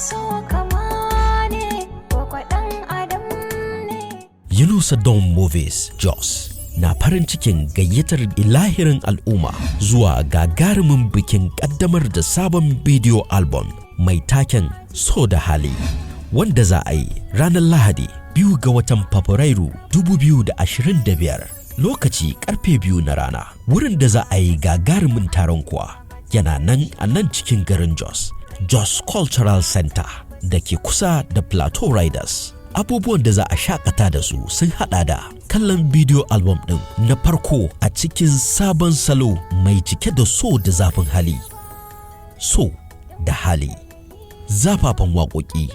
So kama ne ko kwaɗan adam ne. Yunusa Don Movies Jos na farin cikin gayyatar ilahirin al'umma zuwa gagarumin bikin ƙaddamar da sabon bidiyo album mai taken So da Hali, wanda za a yi ranar Lahadi, 2 ga watan Fabrairu 2025, lokaci karfe 2 na rana. Wurin da za a yi gagarumin taron kuwa yana nan a nan cikin garin Jos, Jos Cultural Center da ke kusa da Plateau Riders. Abubuwan da za a shakata da su sun hada da kallon bidiyo album din na farko a cikin sabon salo mai cike da so da zafin hali, So da Hali, zafafan waƙoƙi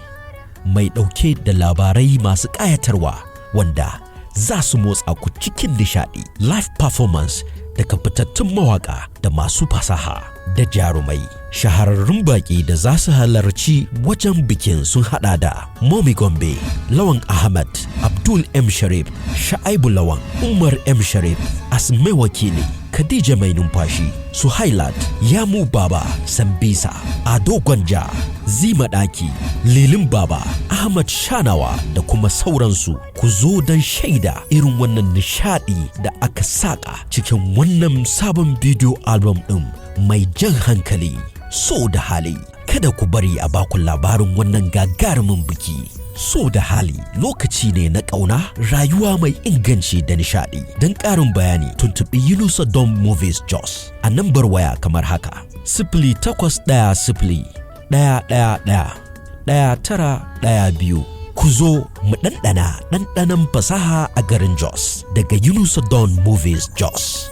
mai ɗauke da labarai masu ƙayatarwa wanda za su motsa ku cikin nishaɗi, live performance daga fitattun mawaƙa da masu fasaha da jarumai. Shahararrun baƙi da za su halarci wajen bikin sun hada da Momi Gombe, Lawan Ahmad, Abdul M Sharif, Sha'aibu Lawan, Umar M Sharif, Asmai Wakili, Khadija Mai Numfashi, Suhailat, Yamu Baba, Sambisa, Ado Gwanja, Zima Daki, Lilin Baba, Ahmad Shanawa da kuma sauransu. Ku zo don shaida irin wannan nishadi da aka saka cikin wannan sabon bidiyo album ɗin mai jan hankali, So da Hali. Kada ku bari a baku labarin wannan gagarumin biki. So da Hali lokaci ne na ƙauna, rayuwa mai inganci da nishaɗi. Don ƙarin bayani, tuntuɓi Yunusa Don Movies Jos a nambar waya kamar haka: 08101 111 1912. Ku zo mu ɗanɗana ɗanɗanon fasaha a garin Jos daga Yunusa Don Movies Jos.